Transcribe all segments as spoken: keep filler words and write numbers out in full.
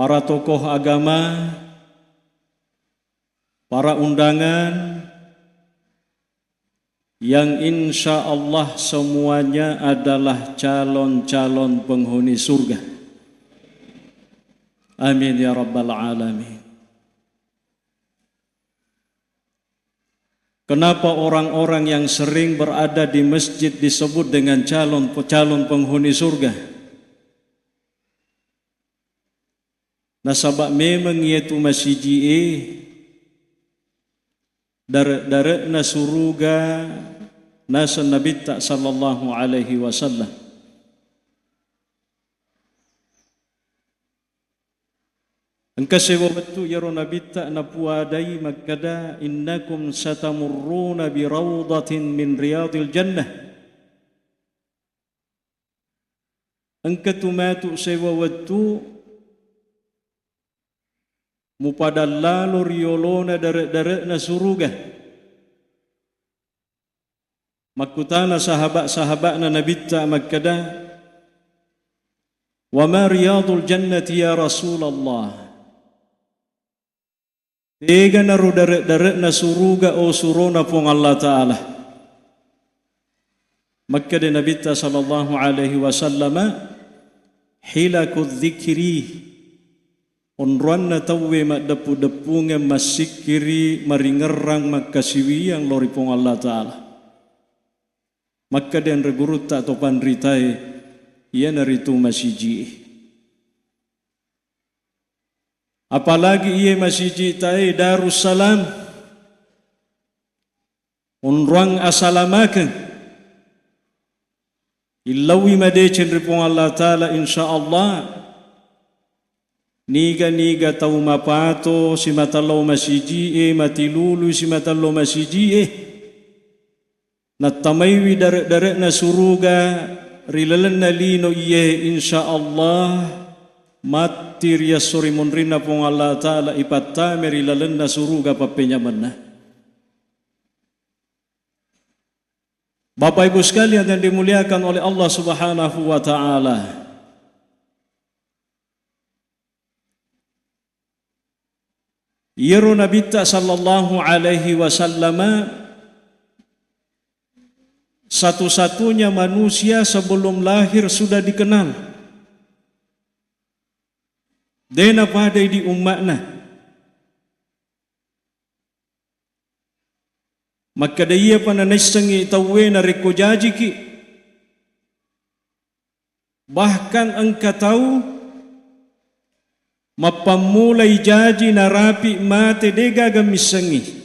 para tokoh agama, para undangan yang insya Allah semuanya adalah calon-calon penghuni surga. Amin ya rabbal alamin. Kenapa orang-orang yang sering berada di masjid disebut dengan calon, calon penghuni surga? Nasaba memang iyatu masiji'e dare-dare'na suruga naseng Nabitta sallallahu alaihi wasallam. Engka sewa wettu iyaro Nabitta napuadai makkeda, "Innakum satamurruna bi raudatin min riyadil jannah." Engka tu matu sewa wettu mupada lalo ri yolona dare-dare'na suruga. Makkutana sahaba-sahaba'na Nabitta makkeda, "Wa ma riyadul jannati ya Rasulallah?" Teganaro dare-dare'na suruga, o surona Puang Allah Ta'ala? Makkeda Nabitta sallallahu alaihi wasallama, "Hilakudz dzikri." Onroanna tauwe maddeppu-deppungeng massikkiri, maringerrang, makkasiwiang lao ri Puang Allah Ta'ala. Makkeda anre gurutta to panritae, iyanaritu masiji'e. Apalagi iye masiji'tae Darussalam, onroang asalamakeng. Illauwi madeceng ri Puang Allah Ta'ala, insya Allah. Niga-niga tau mapato simata lao masiji'e, matilului simata lao masiji'e, nattamaiwi dare-dare'na suruga ri lalenna lino iye, insya Allah, matti ri esso ri munrinna Puang Allah Ta'ala, ipattame ri lalenna suruga pappenyamenna. Bapak Ibu sekalian yang dimuliakan oleh Allah Subhanahu wa Ta'ala, iyaro Nabitta sallallahu alaihi wasallama satu-satunya manusia sebelum lahir sudah dikenal. De napadai di umma'na. Makkeda, iyapa nanaissengngi tauwe narekko jajiki. Bahkan engka tau mappammulai jaji narapi mate degaga missengngi.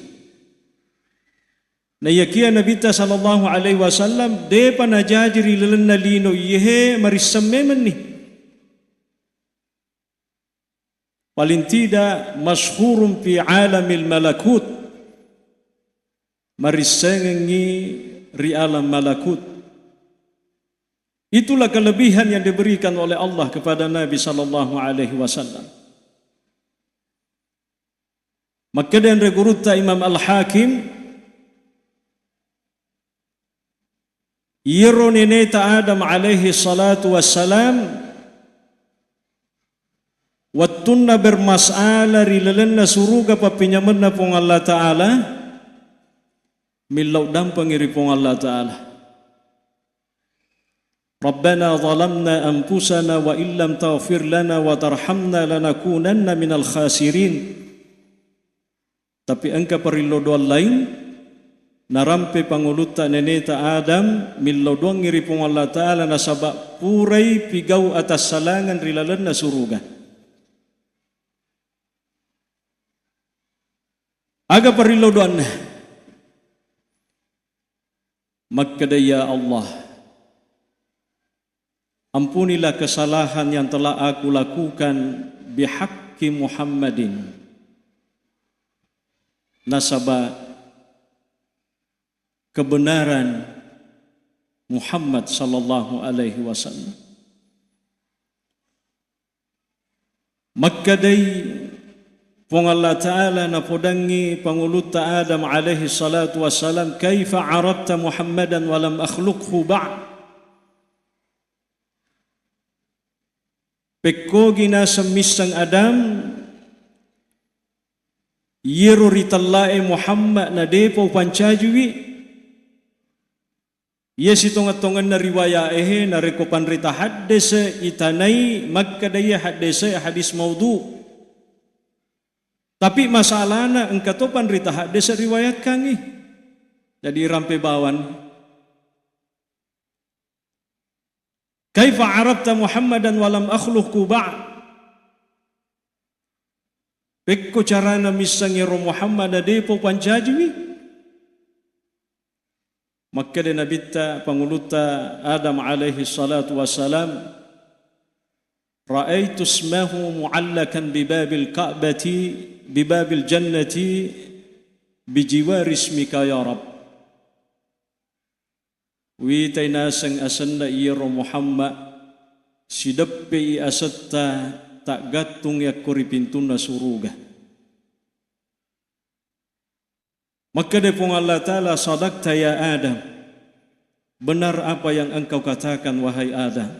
Naiyakiya Nabitta sallallahu alaihi wasallam depa najaji ri lalenna lino iyehe marisseng memenni. Paling tidak masyhurun fi alamil malakut, marissengengngi ri alam malakut. Itulah kelebihan yang diberikan oleh Allah kepada Nabi sallallahu alaihi wasallam. Makkeda anre gurutta Imam Al-Hakim, iyaro neneta Adam alaihi salatu wassalam, wettunna bermasalah ri lalenna suruga pappenyamenna Puang Allah Ta'ala, millau dampengngi ri Puang Allah Ta'ala. Rabbana zalamna anfusana wa illam taghfir lana wa tarhamna lanakunanna minal khasirin. Tapi engka parillo doang laing, narampe pangulutta neneta Adam, millau doangngi ri Puang Allah Ta'ala nasaba purai pigau atassalangeng ri lalenna suruga. Aga parillo doanna? Makkeda, ya Allah, ampunilah kesalahan yang telah aku lakukan bihaqqi Muhammadin, nasaba kebenaran Muhammad sallallahu alaihi wasallam. Makkedai Puang Allah Ta'ala napodangngi pangulutta Adam alaihi salatu wassalam, "Kaifa aratta Muhammadan wa lam akhluqhu ba'd?" Pekkogi naseng misseng Adam, iyaro ritella'e Muhammad na depa upancajiwi, iya sitongeng-tongenna riwaya'e he, narekko panrita haddese itanai makkeda iya haddese hadis maudhu. Tapi masalahna engka to panrita haddese riwayakkangngi. Jadi irampe bawang. Kaifa arafta Muhammadan wa lam akhluqhu ba'd? Pekko carana misseng ero Muhammad na depa upancajiwi? Makkeda Nabitta pangulutta Adam alaihi salatu wassalam, "Ra'aitu ismahu mu'allakan bibabil Ka'bati, bibabil jannati, bijiwari ismika ya Rabb." Witai naseng asenna iyaro Muhammad, sideppe'i asetta taggattung yakko ri pintunna suruga. Makkeda Puang Allah Ta'ala, "Sadaqta ya Adam, benar apa yang engkau katakan wahai Adam.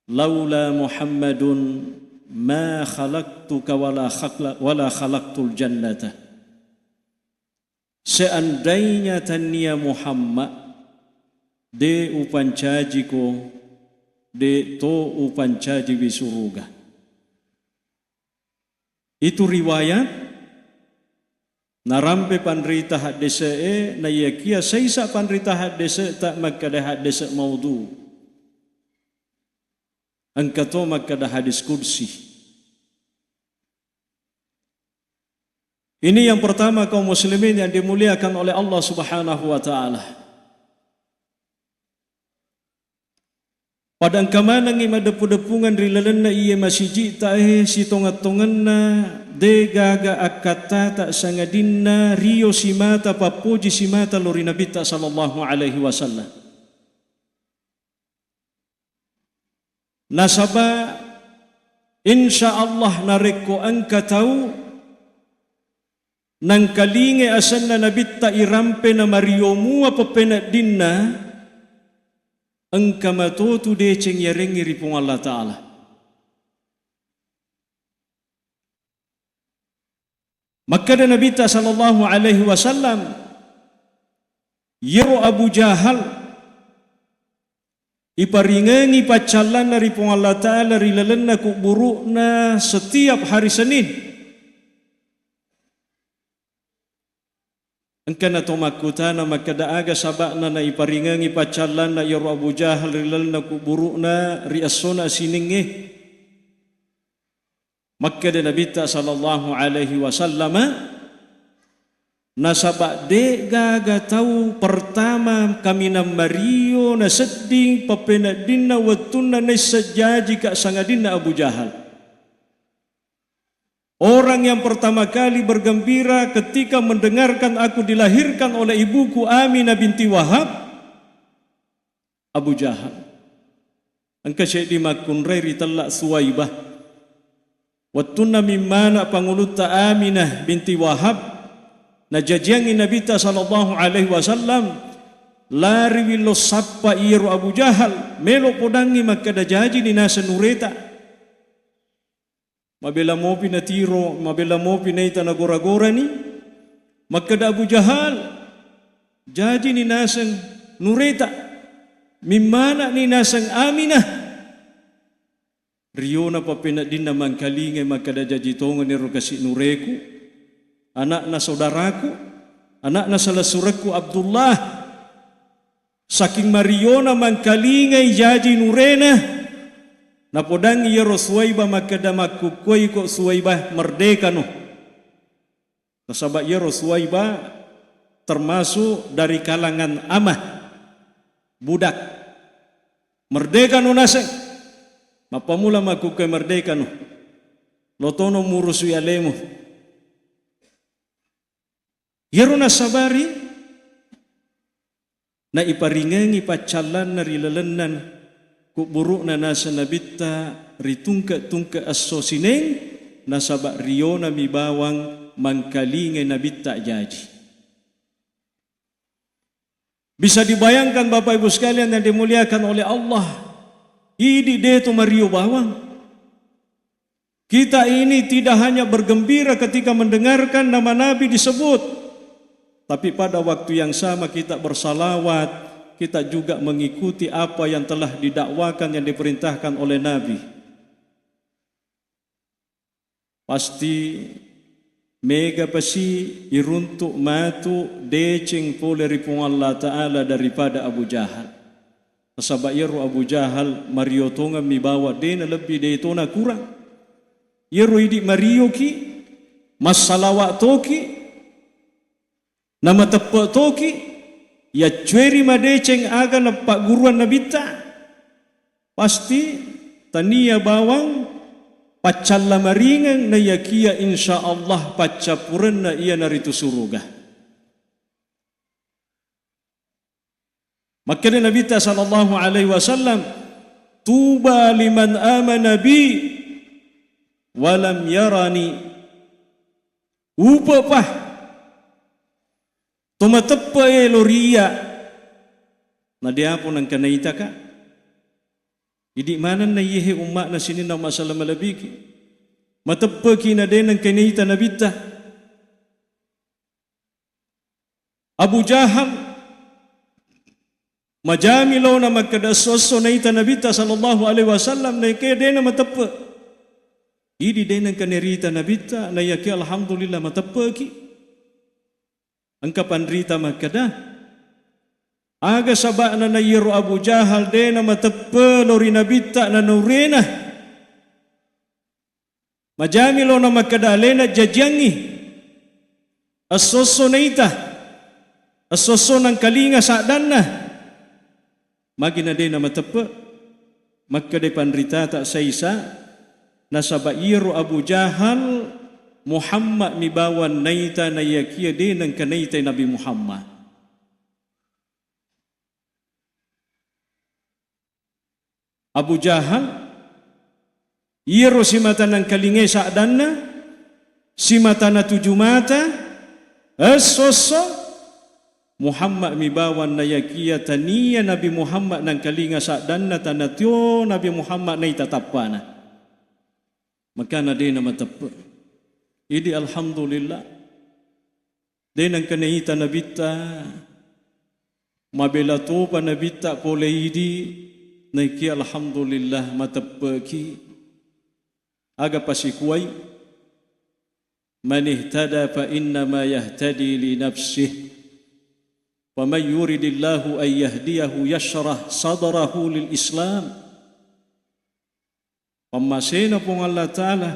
Laula Muhammadun ma khalaqtuka wala khala-, wala khalaqtul jannata." Seandainya tania Muhammad, de upancajiko, de to upancajiwi suruga. Itu riwayat narampe panrita haddese'e, naiyakia saisa panrita haddese'ta makkeda haddese maudhu. Engka to makkeda hadis qudsi. Ini yang pertama, kaum muslimin yang dimuliakan oleh Allah Subhanahu wa Ta'ala. Pada engka manengngi maddeppu-deppungeng ri lalenna iye masiji'ta e, sitongeng-tongenna de gaga akkattata sangadinna rio simata pappoji simata lao ri Nabitta sallallahu alaihi wasallam. Nasaba, insya Allah, narekko engka tau nangkalingai asenna Nabitta irampe na mario mua peppeneddinna, engka matotu deceng yarengngi ri Puang Allah Ta'ala. Makkeda Nabitta sallallahu alaihi wasallam, iyaro Abu Jahal iparingengi paccallanna ri Puang Allah Ta'ala ri lalenna kuburu'na setiap hari Senin. Engkana to makkutana makkeda aga saba'na naiparingengi paccallanna iyaro Abu Jahal ri lalenna kuburu'na ri essona siningnge. Makkeda Nabitta sallallahu alaihi wasallama, nasaba de gaga tau pertama kaminang mario nasedding pappeneddinna wettunna naisseng jajika sangadinna Abu Jahal. Orang yang pertama kali bergembira ketika mendengarkan aku dilahirkan oleh ibuku Aminah binti Wahab, Abu Jahal. Engka seddi makkunrai ritella Suwaibah. Wettunna mimmana pangulutta Aminah binti Wahab, najajiangngi Nabitta sallallahu alaihi wasallam, lariwi lo sappa iyaro Abu Jahal, melo podangngi makkeda jajini naseng nureta. Mabela mopi natiro, mabela mopi naita nagora-gorani. Makkeda Abu Jahal, jajini naseng nureta, mimmanani naseng Aminah. Riona pappeneddinna mangkalingai makkeda jaji tongeniro kasi nureku, anakna saudaraku, anakna salessurekku Abdullah. Saking mariona mangkalingai jaji nurena, napodangngi iyaro Suwaibah makkeda, "Makkukkuaiko Suwaibah, merdekano." Nasaba iyaro Suwaibah termasuk dari kalangan amah, budak. Merdekano naseng. Mappamula makkukkuai merdekano. Lotono murusui alemu. Iyaro nasabari, naiparingengi paccallanna ri lalenna kuburu'na naseng Nabitta ri tungke-tungke esso Sineng, nasaba rionami bawang mangkalingai Nabitta jaji. Bisa dibayangkan, Bapak Ibu sekalian yang dimuliakan oleh Allah, idi deto mario bawang. Kita ini tidak hanya bergembira ketika mendengarkan nama Nabi disebut, tapi pada waktu yang sama kita bersalawat, kita juga mengikuti apa yang telah didakwakan, yang diperintahkan oleh Nabi. Pasti mega pasi iruntuk matu deceng pole ri Puang Allah Ta'ala daripada Abu Jahal. Nasaba iyaro Abu Jahal mario tongemmi bawa de nalebbi, de tona kurang. Iyaro idi marioki, massalawa toki, namateppe toki, yaccueri madeceng aga nappagguruan Nabitta, pasti tania bawang paccalla maringeng, naiyakia insya Allah paccappurenna iyanaritu suruga. Makkeda Nabitta sallallahu alaihi wasallam, "Tuba liman amana bi walam yarani." Upepa to mateppe e lo ri iyya, na deapo nengka naitaka. Idi manenna iyehe umma'na sininna umma selleng malebiki. Mateppeki na de nengka naita Nabitta. Abu Jahal majami laona makkeda esso-esso naita Nabitta sallallahu alaihi wasallam, naike de namateppe. Idi de nengka nerita Nabitta, naiyaki alhamdulillah mateppeki. Engka panrita makkeda, aga saba'na na iyaro Abu Jahal de namateppe lo ri Nabitta nanaurena? Majami laona makkeda alena jajiangngi. Esso-esso naita, esso-esso nangkalinga saddanna. Magi na de namateppe? Makkeda panritata saisa, nasaba iyaro Abu Jahal Muhammad mi bawang naita, naiyakia de nengka naitai Nabi Muhammad. Abu Jahal, iyaro simata nangkalingai saddanna, simata natuju mata, esso-esso, Muhammad mi bawang, naiyakia tania Nabi Muhammad nangkalinga saddanna, tanatio Nabi Muhammad naita tappana. Makana de namateppe. Idi alhamdulillah. De nengka naita Nabitta, mabela topa Nabitta pole idi, naiki alhamdulillah mateppeki. Aga pasikuai, "Man ihtada fa innama yahtadi li nafsih, wa man yuridillahu an yahdiyahu yashrah sadrahu lil Islam." Pammasena Puang Allah Ta'ala,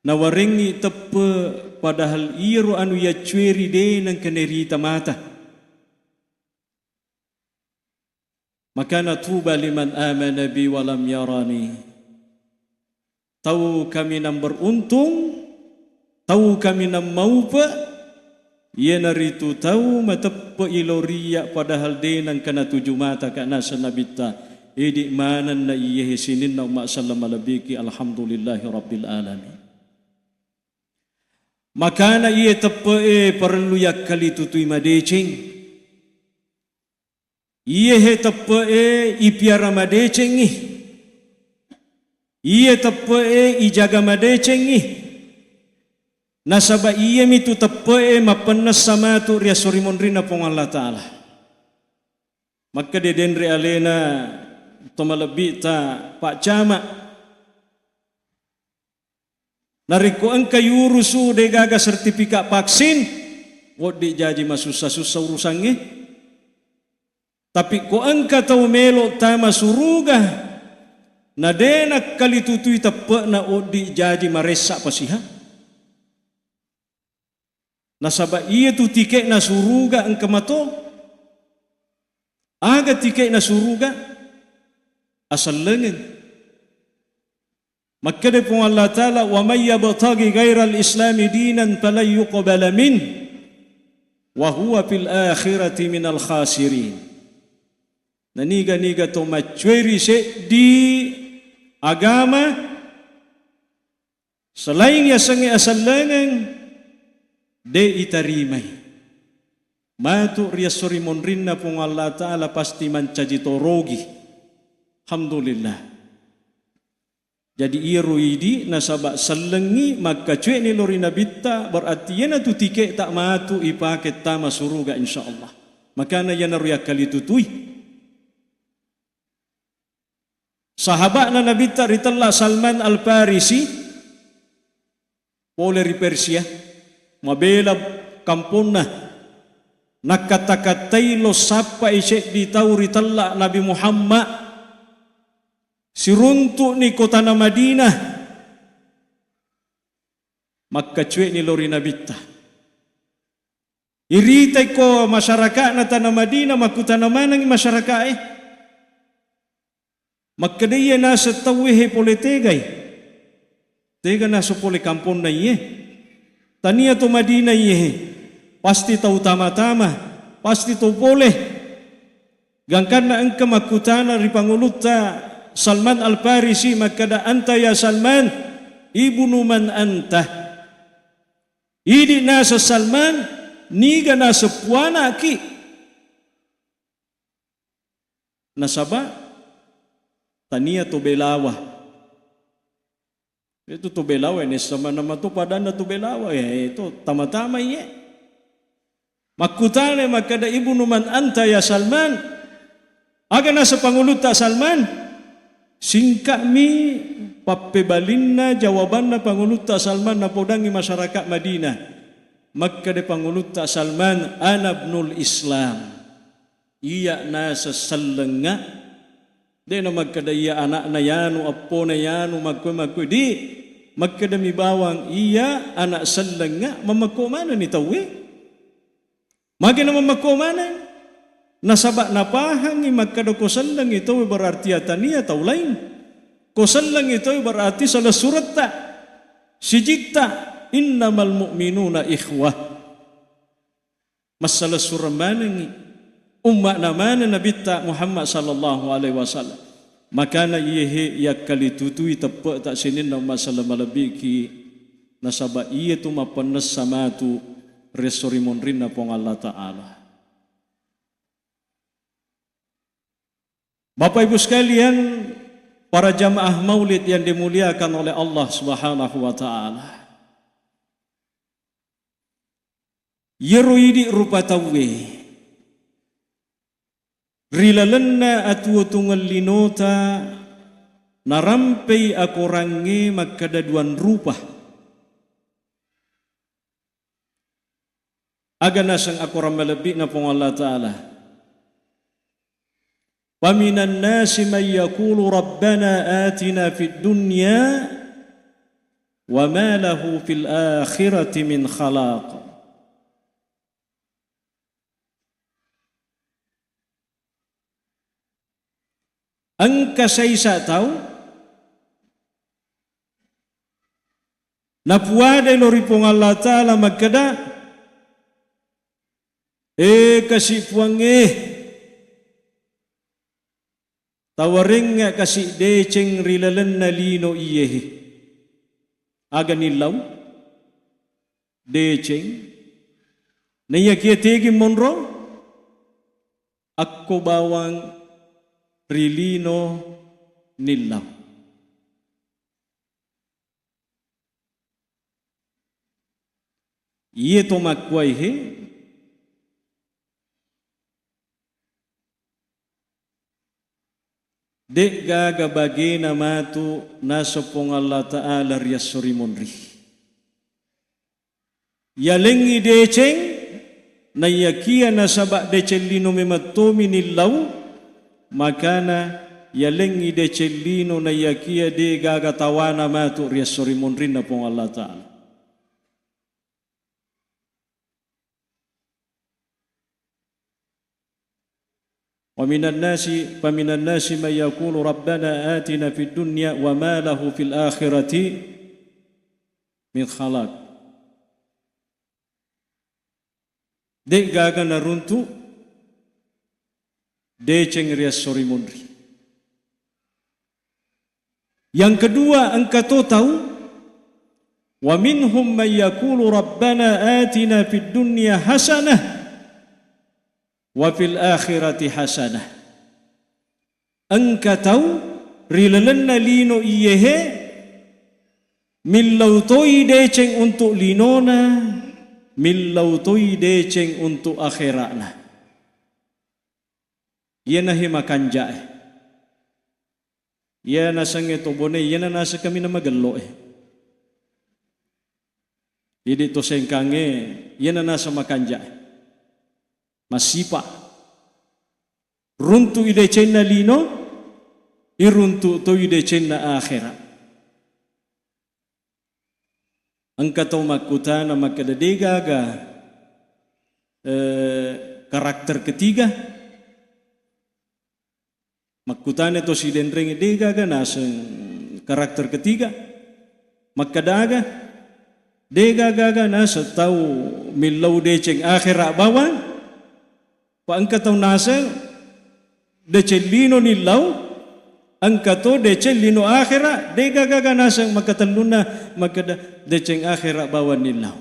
nawarengngi teppe, padahal iyaro anu yaccueri de nengka nerita mata. Makana, "Tuba liman amana bi walam yarani." Tau kaminang beruntung, tau kaminang maupe, iyanaritu tau mateppe i lao ri iyya padahal de nengka natuju mataka naseng Nabitta. Idi manenna iyehe sininna umma selleng malebbiki, alhamdulillahi rabbil alamin. Makana iye teppe e parellu yakkalitutui madeceng. Iyehe teppe e ipiara madecengngi. Iye teppe e ijaga madecengngi. Nasaba iyemitu teppe e mappennessa matu ri esso ri monrinna Puang Allah Ta'ala. Makkeda denre alena to malebbi'ta Pak Camat. Narekko engka yurusu degaga sertifikat vaksin, wedding jaji masussa-sussa urusangnge. Tapi ko engka tau melo tama suruga, na de nakkalitutui teppe'na, wedding jaji maressa pasiha. Nasaba iyatu tike'na suruga engka mato. Aga tike'na suruga? Asellengeng. Makkeda Puang Allah Ta'ala, "Wa may yabtaghi ghairal islami dinan falan yuqbala min, wa huwa fil akhirati minal khasirin." Naniga-niga to maccueri seddi agama selaing yasengnge asellengeng, de itarimai. Matu ri esso ri monrinna Puang Allah Ta'ala pasti mancaji to rogi. Alhamdulillah. Jadi iyaro idi nasaba sellengngi makkacue'ni lao ri Nabitta, berarti iyanatu tiketta matu ipake tama suruga, insyaallah. Makana iyanaro yakkalitutui. Sahaba'na Nabitta ritella Salman Al-Farisi, pole ri Persia, mabela kamponna, nakkatta-kattai lo sappai seddi tau ritella Nabi Muhammad, siruntu'ni kotana Madinah, makkacue'ni lao ri Nabitta. Iritai ko masyarakatna tana Madinah, makkutana manengngi masyarakae. Makkeda, "Iye naseng tauwe he pole tegai? Tega naseng pole kamponna iye? Tania to Madinah iye he. Pasti tau tama-tama, pasti tau pole." Gangkanna engka makkutana ri pangulutta Salman Al-Farisi, makkeda, "Anta ya Salman, ibnu man anta?" Idi naseng Salman, niga naseng puanaki? Nasaba tania to belawa. Itu to belawa, ini sama nama to padanna to belawa, ya, itu tama-tama iye. Makkutana makkeda, "Ibnu man anta ya Salman?" Aga naseng pangulutta Salman? Singka'mi pappebalinna jawabanna pangulutta Salman napodangngi masyarakat Madinah. Makkeda pangulutta Salman, "Ana ibnul Islam." Iya naseng sellengnga. De' na makkeda iya ana'na yanu, appona yanu, makkue-makkue. Di', makkedami bawang, iya ana' sellengnga, mammekko manenni tauwe. Magi na mammekko maneng? Nasaba napahangngi makkeda ko sellengngi tauwe berarti tania tau laing. Ko sellengngi tauwe berarti salessuretta, sijitta, innamal mu'minuna ikhwah. Massalessureng manengngi, umma'na maneng Nabitta Muhammad sallallahu alaihi wasallam. Makana iyehe yakkalitutui teppe'ta sininna umma' selleng malebbiki, nasaba iyetu mappennessa matu ri esso ri monrinna Puang Allah Ta'ala. Bapak Ibu sekalian, para jamaah maulid yang dimuliakan oleh Allah Subhanahu wa Ta'ala. Iyaro idi rupa tauwe ri lalenna atuwotungeng linota narampei akorangnge makkeda duang rupa. Aga naseng akorang malebbi'na Puang Allah Ta'ala? Faminan nasi man yaqulu rabbana atina fid dunya wa ma lahu fil akhirati min khalaq. Engka saisa tau napuadai lao ri Puang Allah Ta'ala makkeda, "E kasi Puang e, tawarengnga kasi deceng ri lalenna lino iyehe." Aga nillau? Deceng. Naiyakiya tegi monro? Akko bawang ri lino nillau. Iye to makkuwaihe, de'gaga bagena matu naseng Puang Allah Ta'ala ri esso ri monri. Yalengngi deceng, naiyakiya nasaba deceng lino memettomi nillau, makana yalengngi deceng lino naiyakiya de'gaga tawana matu ri esso ri monrinna Puang Allah Ta'ala. Wa minan nasi, fa minan nasi man yaqulu rabbana atina fid dunya wa ma lahu fil akhirati min khalaq. De'gaga naruntu deceng ri esso ri monri. Yang kedua, engka to tau, wa minhum man yaqulu rabbana atina fid dunya hasanah wa fil akhirati hasanah. Engka tau ri lalenna lino iyehe Millau toi deceng untuk linona, millau toi deceng untuk akhera'na. Iyana he makanja'e. Iya nasengnge to Bone, iyana naseng kaminang magello'e. Idi to Sengkangnge, iyana naseng makanja'e. Massipa. Runtu'i decenna lino, iruntu toi decenna akhera. Engka tau makkutana makkeda, "Degaga, eh, karakter ketiga?" Makkutana to sidenreng, "Degaga naseng karakter ketiga?" Makkeda aga, "Degaga naseng tau millau deceng akhera bawang?" Pa engka tau naseng deceng lino nillau, engka to deceng lino akhera, degaga naseng makkatellunna, makkeda deceng akhera bawang nillau.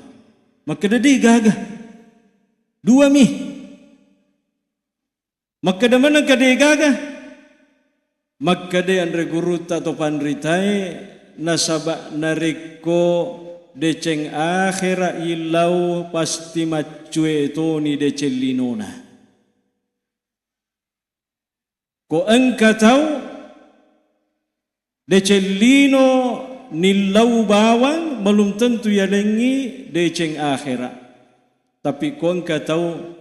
Makkeda degaga. Dua mi. Makkeda maneng ka degaga. Makkeda anre gurutta to panritae, nasaba narekko deceng akhera illau pasti maccue toni deceng linona. Ko engka tau deceng lino nillau bawang, belum tentu yalengngi deceng akhera. Tapi ko engka tau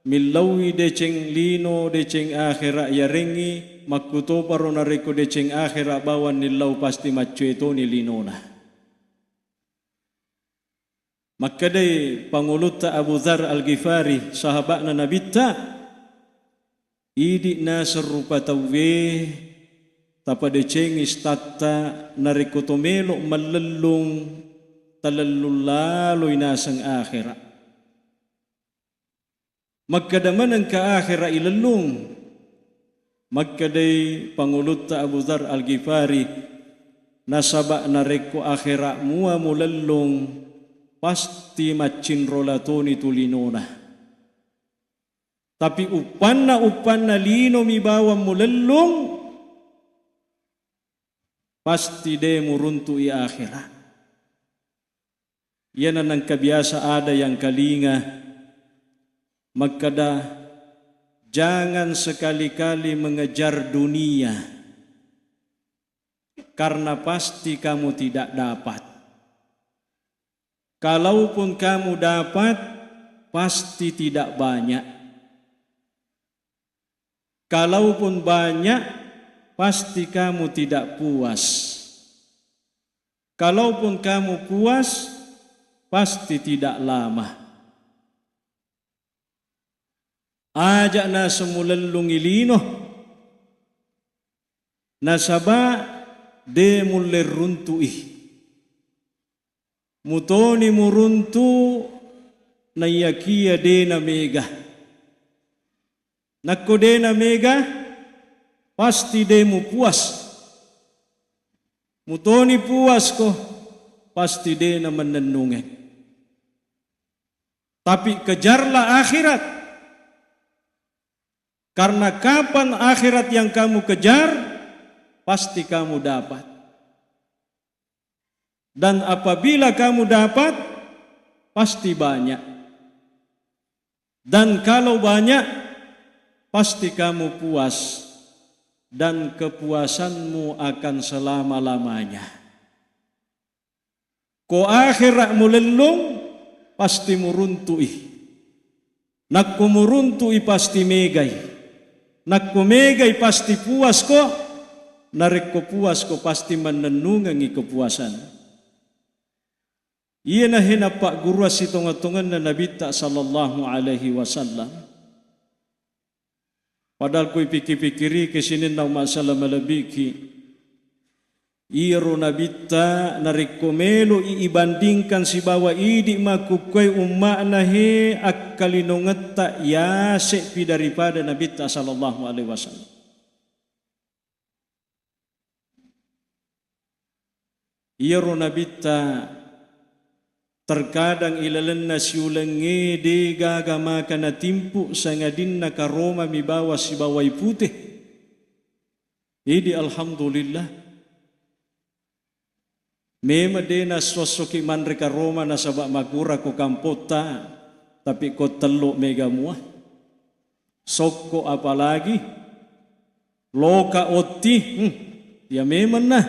millaui deceng lino, deceng akhera yarengngi, makkutoparo narekko deceng akhera bawang nillau pasti maccue toni linona. Makkedai pangulutta Abu Dzar Al-Ghifari, sahaba'na Nabitta, "Idi naseng rupa tauwe tapadecengi statta narekko to melo mallellung, talellung laloi naseng akhera." Makkeda manengka akhera ilellung? Makkedai pangulutta Abu Dzar Al-Ghifari, "Nasaba narekko akhera mua mulellung, pasti maccinrola toni tu linona. Tapi uppanna-uppanna lino mi bawang mulellung, pasti de muruntu'i akhera." Iyana nengka biasa ada yang kalinga makkeda, "Jangan sekali-kali mengejar dunia, karena pasti kamu tidak dapat. Kalaupun kamu dapat, pasti tidak banyak. Kalaupun banyak, pasti kamu tidak puas. Kalaupun kamu puas, pasti tidak lama." Aja naseng mulellungi lino, nasaba de mulle runtu'i. Mutoni muruntu naiyakia de namega. Nakko de namega, pasti de mupuas. Mutoni puasko, pasti de namannennungeng. Tapi kejarlah akhirat. Karena kapan akhirat yang kamu kejar, pasti kamu dapat. Dan apabila kamu dapat, pasti banyak. Dan kalau banyak, pasti kamu puas. Dan kepuasanmu akan selama-lamanya. Ko akhera mulellung, pasti muruntu'i. Nakko muruntu'i, pasti megai. Nakko megai, pasti puasko. Narekko puasko, pasti mannennungengngi kepuasan. Iyanahe nappagguruang sitonga-tonganna Nabitta sallallahu alaihi wasallam. Padahal ko ipikki-pikkiriki sininna umma selleng malebbiki, iyaro Nabitta narekko melo'i ibandingkan sibawa idi makkukkuae umma'na he, akkalinongetta yase'pi daripada Nabitta sallallahu alaihi wasallam. Iyaro Nabitta terkadang ilalenna siulengnge de gaga maka natimpu, sangadinna karomami bawang sibawa wai pute. Idi alhamdulillah. Memang de' nasso-essoki manre karoma nasaba' makurako kampotta, tapi ko tello mega mua. Sokko apalagi, loka otti, hmm, ya memang nah.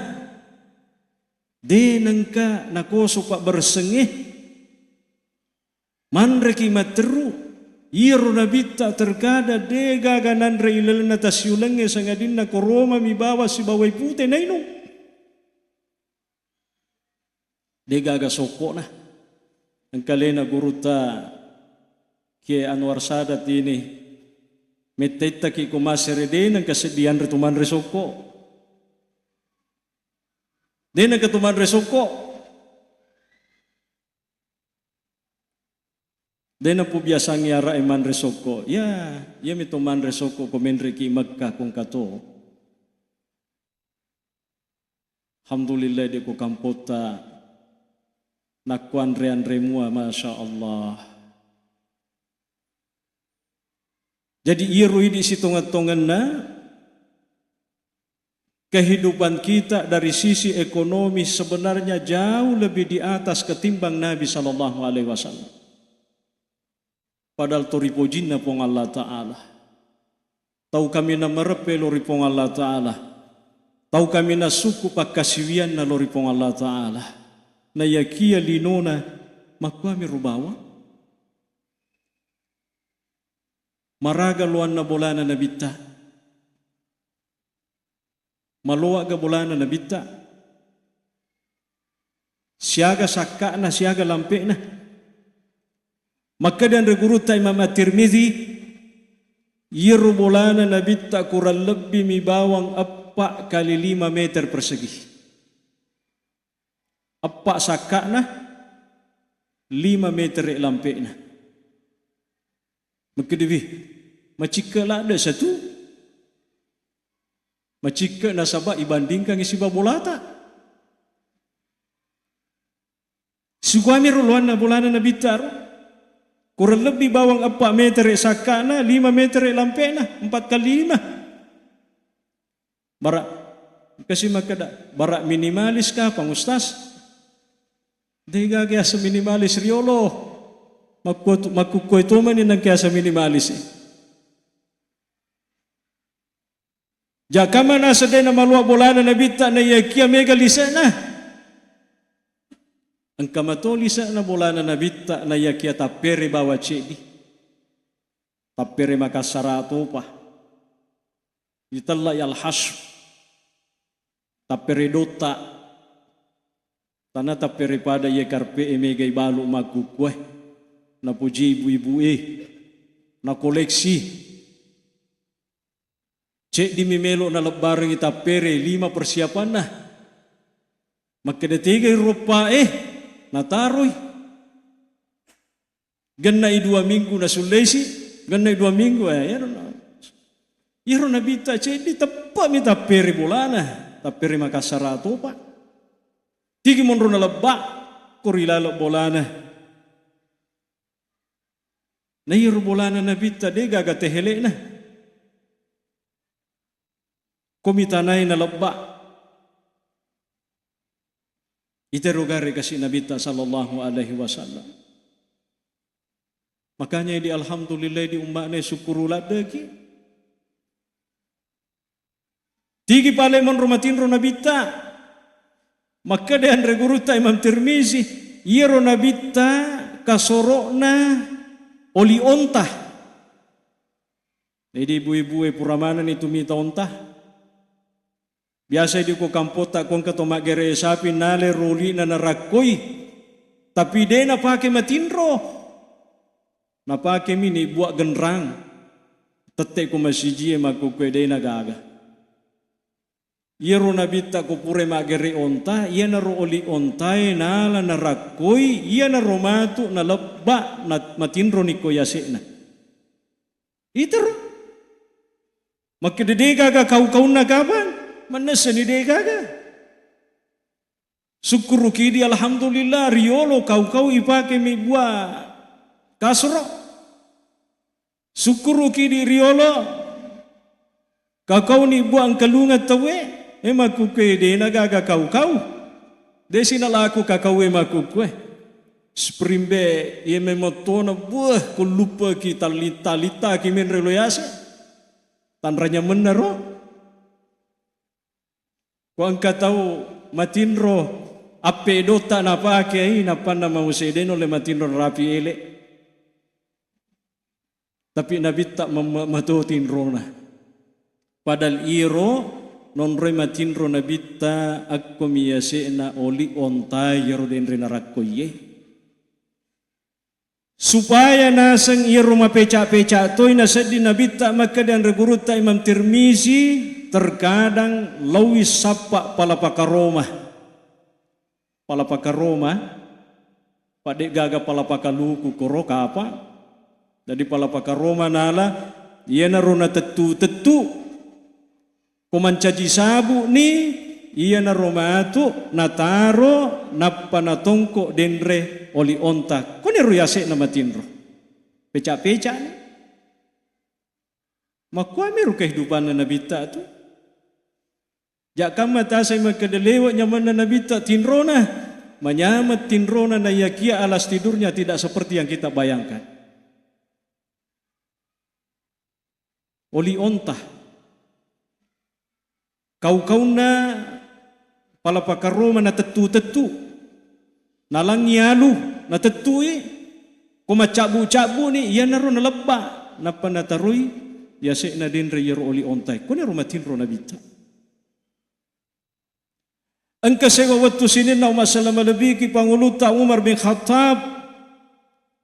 De' nengka nakoso pabberessengnge. Manreki matteru, iyaro nabitta terkadang de' gaga nanre ilalenna tasiulengnge sangadinna koromami bawang sibawa wae pute nainung. De' gaga sokko'na. Engkalena gurutta Kiai Anwar Sadat ini, mettaittaki ko Masere de' nengka seddi anre tu manre sokko. De' nengka tu manre sokko. De' napobiasangngi ara'e manre sokko. Ya, iyami to manre sokko ko menreki Mekkah ko engka to. Alhamdulillah, de' ko kampotta nakko anre-anre mua, Masya Allah. Jadi, iyaro idi' sitongeng-tongenna, kehidupan kita dari sisi ekonomi sebenarnya jauh lebih di atas ketimbang Nabi Sallallahu Alaihi Wasallam. Padahal to ripojinna Puang Allah Ta'ala. Tau kaminang mareppe lao ri Puang Allah Ta'ala. Tau kaminang sukku pakkasiwianna lao ri Puang Allah Ta'ala. Naiyakia linona makkuami ro bawang. Maraga loanna bolana Nabitta? Maloaga bolana Nabitta? Siaga sakka'na, siaga lampe'na? Makkeda anre gurutta Imam At-Tirmidzi, iyaro bolana Nabitta kurang lebbi mi bawang eppa kali lima meter persegi. Eppa sakka'na, lima meter lampe'na. Makkedai, "Wih, macikke ladde satu?" Macikke nasaba ibandingkangngi siba bolata. Sukuami ro loanna bolana Nabitta ro. Kurang lebbi bawang eppa meter sakka'na, lima meter lampe'na, empat kali lima. Bara, kasi makkeda, bara minimalis kapang, Ustaz? De' gaga asa minimalis riolo. Makku-, makkukkoe tomani nengka asa minimalis. Jaka manasa de' namaloa bolana Nabitta naiyakia mega lise'na. Engka mato lise'na bolana Nabitta naiyakia tappere bawa ceddi. Tappere makassara topa. Itella ya al-hasy. Tappere dotta. Tana tappere pada iya karpe'e mega ibalu makkukkue. Napuji ibu-ibue. Nakoleksi. Ceddimi melo nalebbarengngi tappere lima persiapanna. Makkeda tegai ruappae nataroi. Gennai dua minggu nasulleisi, gennai dua minggu, eh, iyaro na-, iyaro Nabitta ceddi teppe'mi tappere bolana, tappere makassara topa. Tigi monro nalebba, ko ri laleng bolana. Na iyaro bolana Nabitta de' gaga tehele'na. Ko mitanai nalebba. Itero gare kasi Nabitta sallallahu alaihi wasallam. Makanya idi alhamdulillah idi umma'na sukkuru laddeki. Tigi pale monro matinro Nabitta. Makkeda anre gurutta Imam Tirmizi, iyaro Nabitta kasoro'na oli onta. Jadi ibu-ibue pura manenni tu mita onta. Biasa idi ko kampotta ko engka to maggere sapi nale ro oli'na narakkoi. Tapi de' napake matinro. Napakemi ni buat genrang. Tette ko masijie makkukue de' nagaga. Iyaro Nabitta ko pura maggere onta, iyanaro oli ontae nala narakkoi, iyanaro matu nalebba na-, matinroni ko yase'na. Itero. Makkeda de' gaga kau-kaunna kapang, mannessani de' gaga. Sukkuruki di alhamdulillah, riolo kau-kau ipake mi bua kasro. Sukkuruki di riolo kau-kau ni bua engkalunga tauwe, e makkukue de' nagaga kau-kau. Desi nalaku kakauwe makukkue. Spring bed, iye memottona, buah, kulluppeki tali-, talittaki menre lo yase. Tanranya mennaro. Ko engka tau matinro, appedotta napake ai, nappanna mau sedeno le matinro rapi ele. Tapi Nabitta memme-, mato tinrona. Padahal iro nonroi matinro Nabitta akko mi yase'na oli onta iyaro denre narakko iye. Supaya naseng iyaro mapeca-peca toi nasedding Nabitta makkeda anre gurutta Imam Tirmizi, terkadang lawi sappa pala pakaroma. Pala pakaroma, padde gaga pala pakaluku koro kapa. Jadi pala pakaroma nala, iyanaro natettu-tettu. Ko mancaji sabu'ni, iyanaro matu nataro nappa natongko denre oli onta. Koniro yase'na matinro. Peca-pecani. Makkuamiro kehidupanna Nabitta tu. Jakkamma tasai makkeda lewa nyamanna Nabitta tinrona, manyameng tinrona naiyakia alas tidurnya tidak seperti yang kita bayangkan. Oli onta. Kau-kaunna pala pakaroma natettu-tettu. Nalangi alu, natettui. Ko maccabbu-cabbuni, iyanaro nalebba. Nappa nataroi, yase'na denre iyaro oli ontae. Koniro matinro Nabitta. Engka sewa wettu sininna umma selleng malebbiki Pangulutta Umar bin Khattab,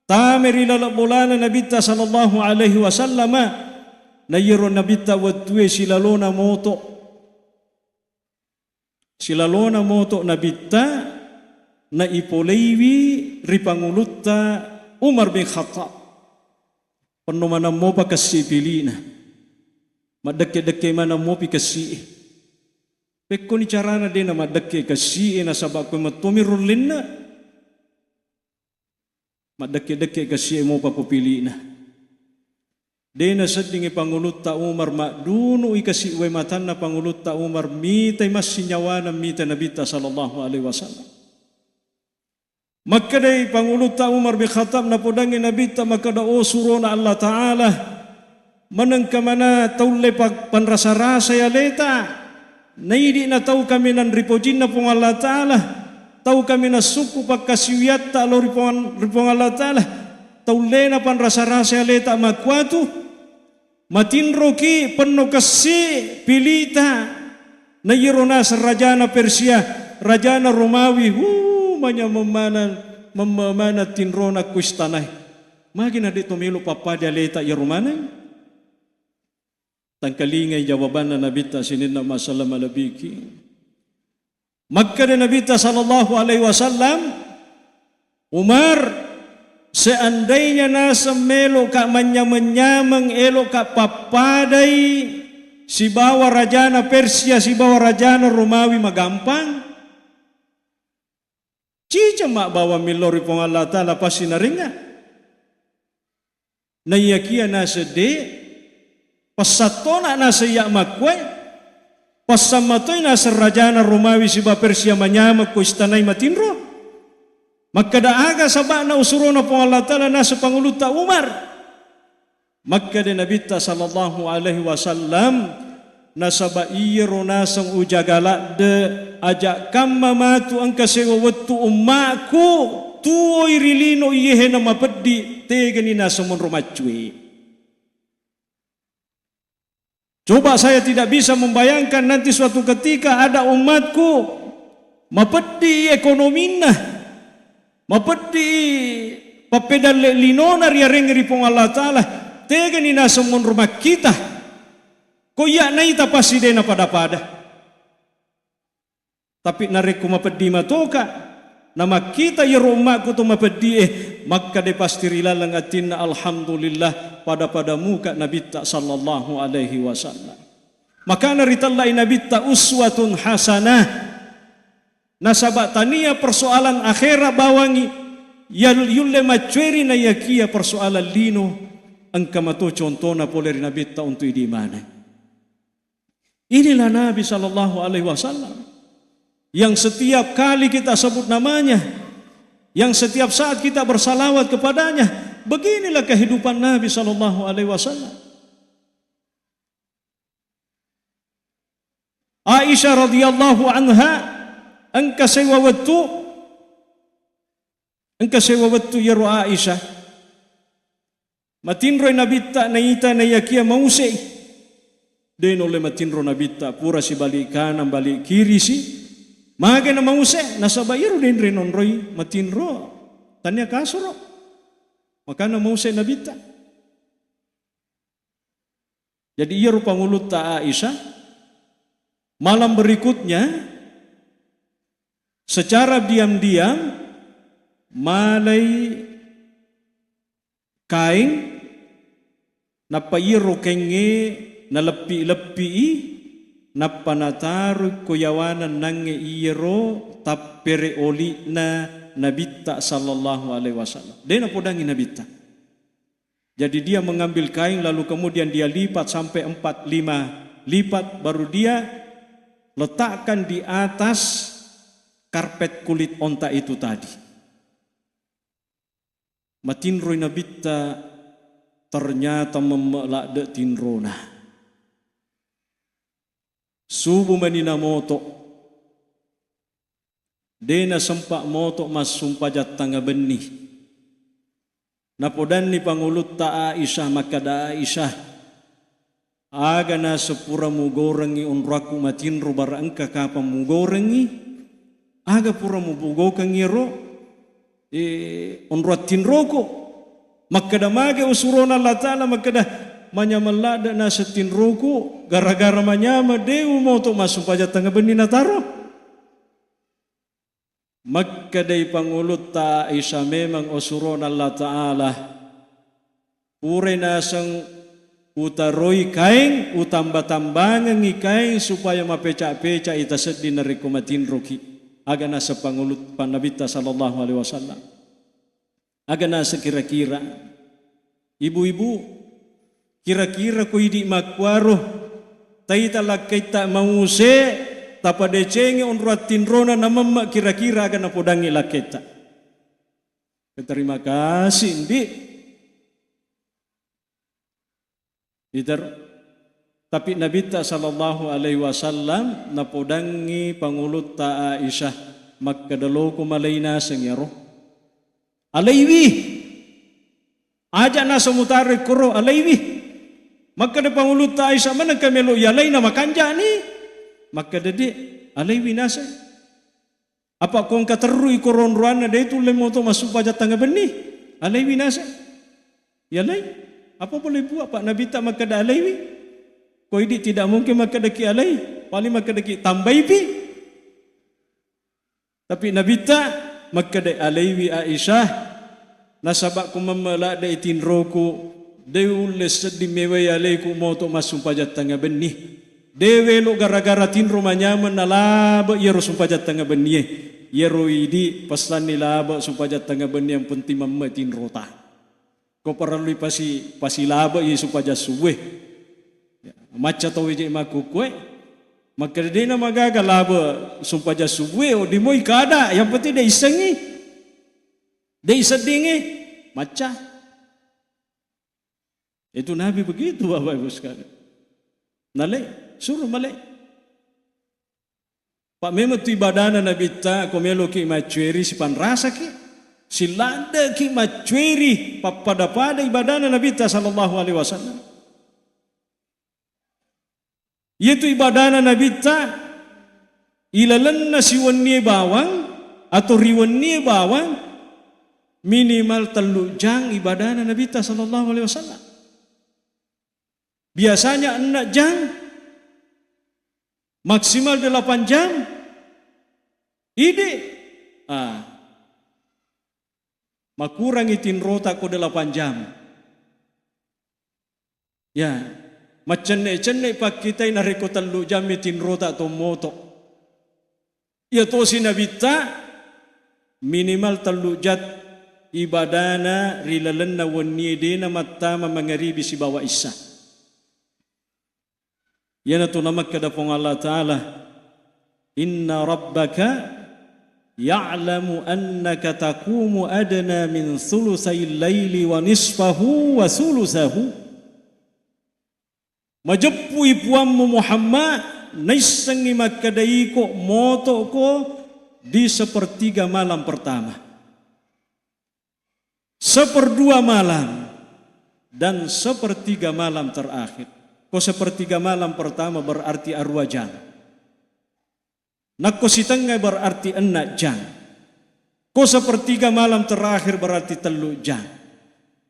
tame ri laleng bolana Nabitta sallallahu alaihi wasallama, na iyaro Nabitta wettue silalona moto. Silalona moto Nabitta, naipoleiwi ri Pangulutta Umar bin Khattab. Penno maneng mopa kessi pili'na. Maddekke-dekke maneng mopi kessi'e. Pekkoni carana de namaddekke kessi'e nasaba koe mettomi rullinna. Maddekke-dekke kessi'e mopa ko pili'na. De naseddingi Pangulutta Umar, maddunu'i kasi wae matanna Pangulutta Umar, mitai massi nyawana mita Nabitta sallallahu alaihi wasallam. Makkedai Pangulutta Umar bin Khattab, napodangngi Nabitta, makkeda, "O surona Allah Ta'ala, manengka mana taulle pa-, panrasa-rasai aleta? Naidi na tau kaminang ripojinna Puang Allah Ta'ala, tau kaminang sukku pakkasiwiatta lao ri Puang, ri Puang Allah Ta'ala, taullena panrasa-rasai aleta makkuatu?" Matinroki penno kessi pilita, na iyaro naseng rajana Persia, rajana Romawi, hu, manyameng maneng, memme maneng tinrona ku istanae. Magi na de to melo pappada aleta iyaro maneng? Tangkalingai jawabanna Nabitta sininna masalama lebiki. Makkeda Nabitta sallallahu alaihi wasallam, "Umar, seandainya naseng meloka manyameng-nyameng, eloka pappadai sibawa rajana Persia, sibawa rajana Romawi magampang, ciceng mabbawa millau ri Puang Allah Ta'ala pasti naringa." Naiyakia naseng de, passattona naseng iya makkuae, passammatoi naseng rajana Romawi siba Persia manyameng ko istanai matinro. Makkeda aga saba'na usurona Puang Allah Ta'ala naseng Pangulutta Umar? Makkeda Nabitta sallallahu alaihi wasallam, nasaba iyaro naseng ujaga ladde, aja kamma matu engka sewa wettu ummaku tuoi ri lino iyehe na mapeddi, tegani naseng monro maccue. Coba saya tidak bisa membayangkan nanti suatu ketika ada umatku mapeddi ekonominna, mapeddi pappedalle linona riarengngi ri Puang Allah Ta'ala, tegani naseng monro makkita. Ko iya naita pasti de napada-pada. Tapi narekko mapeddi matoka, namakkita iyaro ummaku to mapeddie, makkeda pasti ri laleng atinna, "Alhamdulillah, pada-pada muka Nabitta sallallahu alaihi wasallam." Makana ritellai Nabitta uswatun hasanah. Nasaba tania persoalan akhera bawangi yal-, yulle maccueri, naiyakia persoalan lino engka mato contona pole ri Nabitta untu idi maneng. Inilah Nabi sallallahu alaihi wasallam. yang setiap kali kita sebut namanya, yang setiap saat kita bersalawat kepadanya. Beginilah kehidupan Nabi sallallahu alaihi wasallam. Aisyah radhiyallahu anha, engka sewa wettu, engka sewa wettu iyaro Aisyah. Matinroi Nabitta naita naiyakia mause'i. De naulle matinro Nabitta, pura sibalik kanang, balik kiri si. Mage na mause, nasaba iyaro denre nonroi matinro, tania kasoro. Makana mause Nabitta. Jadi iyaro pangulutta Aisyah, malam berikutnya secara diam-diam malai kaing, nappa iyaro kaingnge naleppi-leppi'i, nappa nataroi ko yawana nangnge iyaro tappere oli'na Nabitta sallallahu alaihi wasallam. De napodangi Nabitta. Jadi dia mengambil kain lalu kemudian dia lipat sampai empat lima lipat, baru dia letakkan di atas karpet kulit onta itu tadi. Matinroi Nabitta, ternyata memme ladde tinrona. Subu mani namoto. De nasempa moto massumpajang tengnga benni. Napodanni pangulutta Aisyah, makkeda Aisyah, aga naseng pura mugorengngi onroakku matinro, bara engka kapang mugorengngi? Aga pura mugokengngi ero, eh, onroang tinroku? Makkeda mage usurona Allah Ta'ala, makkeda, manyameng ladde naseng tinroku, gara-gara manyameng de umoto massumpajang tengnga benni nataro. Makkedai pangulutta Aisyah, memang usurona Allah Ta'ala, purai naseng utaroi kaing, utamba-tambangengngi kaing supaya mapeca-peca'i tasedding narekko matinroki. Aga naseng pangulut-, pa-, Nabitta sallallahu alaihi wasallam. Aga naseng kira-kira? Ibu-ibu, kira-kira ko idi makkuaro, taita lakkaitta mause, tapadecengi onroang tinrona namemme, kira-kira aga napodangi lakkaitta? Terima kasih, Ndi. Iter. Tapi Nabitta sallallahu alaihi wasallam napodangi pangulutta Aisyah, makkeda loko malai naseng iyaro. Alaiwi. Aja naseng mutaro ikkoro, alaiwi. Makkeda pangulutta Aisyah, manengka melo ialai na makanjani? Makkeda de, alaiwi naseng. Apa ko engka terru iko ronroanna, de tulle moto massumpajang tengnga benni? Alaiwi naseng. Ialai. Apa boleh buat, Pak? Nabitta makkeda alaiwi. Ko idi tidak mungkin makkedaki alai. Paling makkedaki tambaipi. Tapi Nabitta makkeda alaiwi Aisyah. Nasaba ko memme ladde tinroku, de ulle sedding mewai alaiku moto massumpajang tengnga benni. De welo gara-gara tinro manyameng nalabe iyaro sumpajang tengnga bennie. Iyaro idi pesanni labe sumpajang tengnga bennie, yang penting memme tinrota. Ko parellui pasi-, pasilabe i sumpajang subue. Ya, macca to weje makkukue. Makkeda dena magaga labe sumpajang subue, o dimoi kada, yang penting de issengi. De iseddingi, macca. Itu Nabi begitu, Bapak Ibu sekalian. Nale, suruh male. Pak, memang tu ibadana Nabitta, ko meloki maccueri, sipanrasaki, siladdeki maccueri, pappada-pada ibadana Nabitta sallallahu alaihi wasallam. Iyatu ibadana Nabitta, ilalenna siwennie bawang atau riwennie bawang, minimal tellu jang ibadana Nabitta sallallahu alaihi wasallam. Biasanya enneng jang, maksimal delapan jam. Idi, ah, makurangi tinrota ko delapan jam. Ya, maccenne-cenne pakkitai narekko tellu jammi tinrota tommoto. Iya tosi Nabitta, minimal tellu jat ibadana ri lalenna wennie, dena mattama mangaribi sibawa issa. Iyanatu namakkeda Puang Allah Ta'ala, Inna rabbaka ya'lamu annaka taqumu adna min thulutsail laili wa nisfahu wa thulutsahu. Majeppui Puammu Muhammad, naissengngi makkeda iko moto'ko di sepertiga malam pertama, seperdua malam, dan sepertiga malam terakhir. Ko sepertiga malam pertama berarti arua jang. Nakko sitengnga berarti enna jang. Ko sepertiga malam terakhir berarti tellu jang.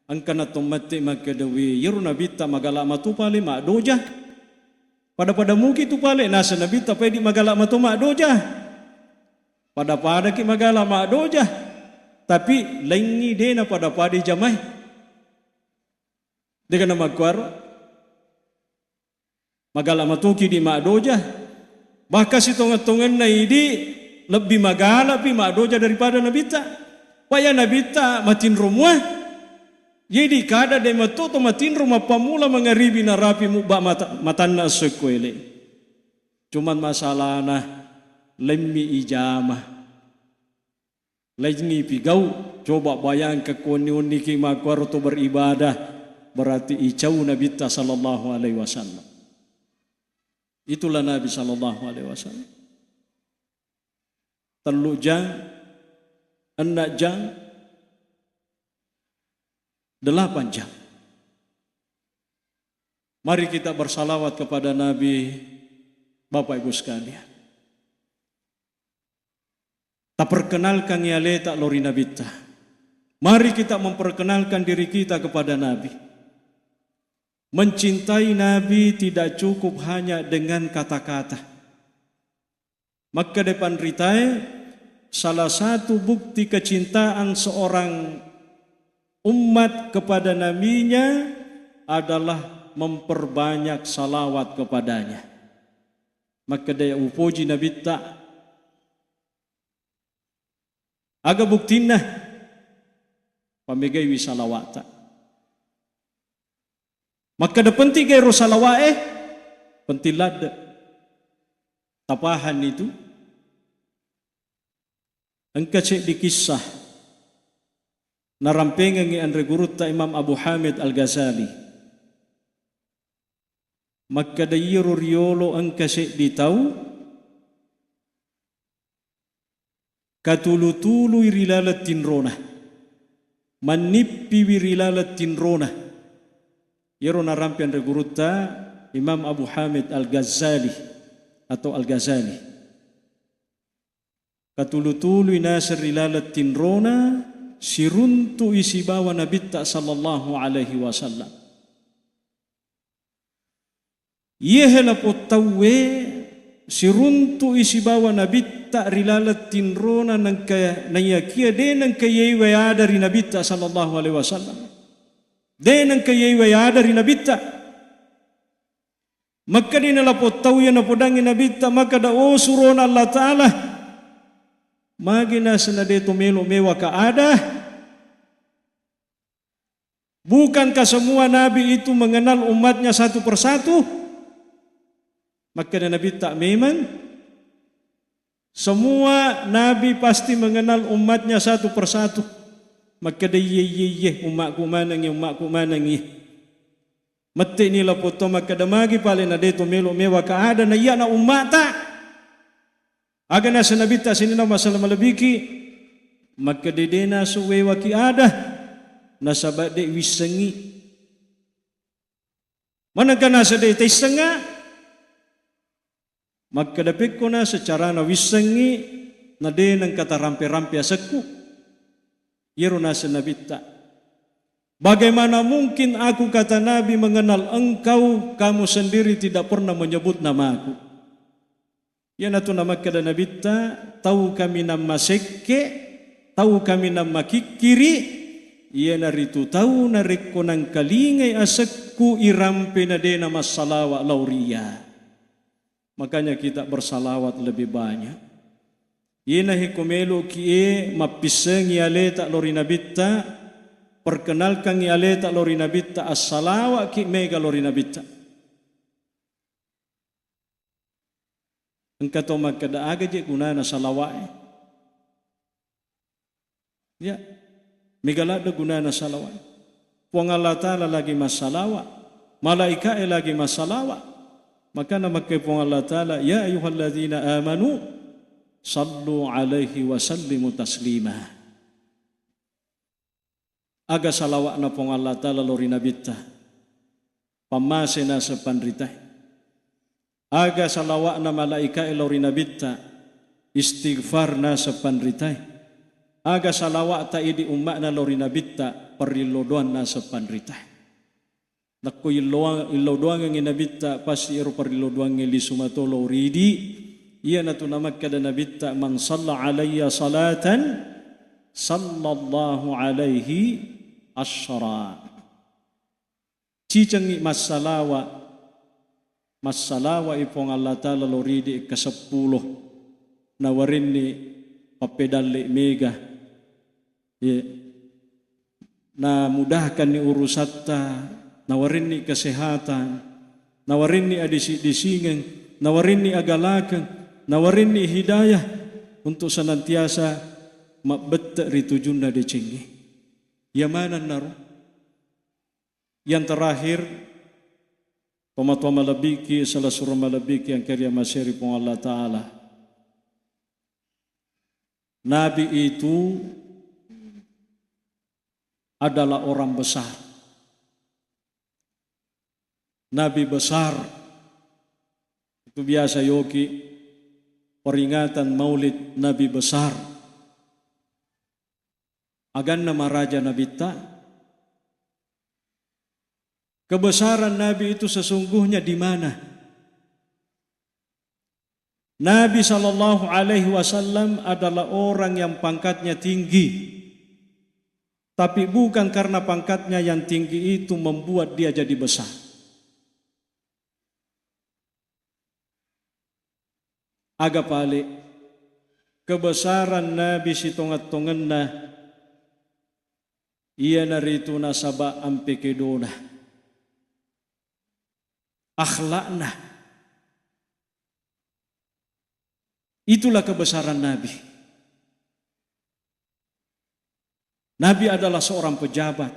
Engkana to mette makkeda, "We, iyaro Nabitta magala mato pale maddoja. Pada-pada muki tu pale, naseng Nabitta pa idi magala mato maddoja. Pada-padaki magala maddoja. Tapi laingngi de napada-pada jamai." Dega namakkuaro? Magala matoki di maddoja. Bahkan sitongeng-tongenna idi lebbi magala pi maddoja daripada Nabitta. Pa iya Nabitta matinro mua. Jadi kada de mato to matinro mappammula mangaribi narapi mubba mata-, matanna esso ko ele. Cuman masalahna lemmi ijama. Laingngi pigau, coba bayangkan ko wenni-wenniki makkuaro to beribadah, berarti icau Nabitta sallallahu alaihi wasallam. Itulah Nabi sallallahu alaihi wasallam. Tellu jang, enna jang, delapan jang. Mari kita bersalawat kepada Nabi, Bapak Ibu sekalian. Taperkenalkan aleta lao ri Nabitta. Mari kita memperkenalkan diri kita kepada Nabi. Mencintai Nabi tidak cukup hanya dengan kata-kata. Makkeda panritae, salah satu bukti kecintaan seorang umat kepada nabinya adalah memperbanyak salawat kepadanya. Makkeda upoji Nabitta, aga buktinna? Pamegaiwi salawata. Makkeda penting ero salawa'e, penting ladde. Tapahanni tu. Engka ceddi kissah narampengengngi anre gurutta Imam Abu Hamid Al-Ghazali. Makkeda iyaro riolo engka seddi tau katulu-tului ri laleng tinrona, mannippiwi ri laleng tinrona. Iyaro narampe anre gurutta Imam Abu Hamid Al-Ghazali atau Al-Ghazali. Katulu-tului naseng ri laleng tinrona, siruntu'i sibawa Nabitta sallallahu alaihi wasallam. Iyehe lapong tauwe siruntu'i sibawa Nabitta ri laleng tinrona, nengka, naiyakia de nengka iyaiwai ada ri Nabitta sallallahu alaihi wasallam. De nengka iyaiwai ada ri Nabitta. Makkedani lapong tau iya napodangngi Nabitta, makkeda, "Oh, surona Allah Ta'ala, magi naseng na de to melo mewaka ada? Bukankah semua nabi itu mengenal umatnya satu persatu?" Makkeda Nabitta, "Memang, semua nabi pasti mengenal umatnya satu persatu." Makkeda, "Iye, iye, iye, ummakku manengngi, ummakku manengngi." Mette'ni lapong tau makkeda, "Magi pale na de to melo mewaka ada na iyana ummata?" Aga naseng Nabitta sininna masalah malebiki, makkeda, "De naseng wewaki ada, nasaba de wissengngi." Manengka naseng de taissengnga? Makkeda, "Pekko naseng carana wissengngi, na de nengka tarampe-rampe asekku." Iyaro naseng Nabitta, "Bagaimana mungkin aku," kata Nabi, "mengenal engkau, kamu sendiri tidak pernah menyebut namaku?" Iyanatu namakkeda Nabitta, "Tau kaminang masekke, tau kaminang makikkiri, iyanaritu tau narekko nangkalingai asekku irampe na de namassalawa lao ri iyya." Makanya kita bersalawat lebih banyak. Iyena hekko meloki e mappissengi aleta lao ri Nabitta, perkenalkangi aleta lao ri Nabitta, assalawaki mega lao ri Nabitta. Engka to makkeda, "Aga je gunana salawa'e?" Ya, mega ladde gunana salawa'e. Puang Allah Ta'ala lagi massalawa, malaika'e lagi massalawa. Makana makke Puang Allah Ta'ala, "Ya ayyuhalladzina amanu sallu alaihi wa sallimu taslima." Aga salawa'na Puang Allah Ta'ala lao ri Nabitta, pammase naseng panritae. Aga salawa'na malaika'e lao ri Nabitta, istighfar naseng panritae. Aga salawa'ta idi umma'na lao ri Nabitta, parrillo doang naseng panritae. Nakko illoang-, illo doangengngi Nabitta, pasti ero parrillo doangnge lisu mato lao ridi. Iyanatu namakkeda Nabitta, "Man salla alayya salatan, sallallahu alaihi asyra." Cicengngi massalawa, massalawa i Puang Allah Ta'ala lao ridi ekka seppulo, nawarenni pappedalle mega. Ye. Namudahkanni urusatta, nawarenni kesehatan, nawarenni adisi-disingeng, nawarenni agalakeng, nawarenni hidayah untuk senantiasa mabbette ri tujunna decengnge. Iya manennaro? Yang terakhir, tomatoa malebbiki, salah surung malebbiki yang kariamaseri Puang Allah Ta'ala. Nabi itu adalah orang besar. Nabi besar. Itu biasa yoki peringatan maulid Nabi besar. Aganna maraja Nabitta. Kebesaran Nabi itu sesungguhnya di mana? Nabi sallallahu alaihi wasallam adalah orang yang pangkatnya tinggi. Tapi bukan karena pangkatnya yang tinggi itu membuat dia jadi besar. Aga pale, kebesaran Nabi sitongeng-tongenna iyanaritu nasaba ampe kedona, akhlakna. Itulah kebesaran Nabi. Nabi adalah seorang pejabat.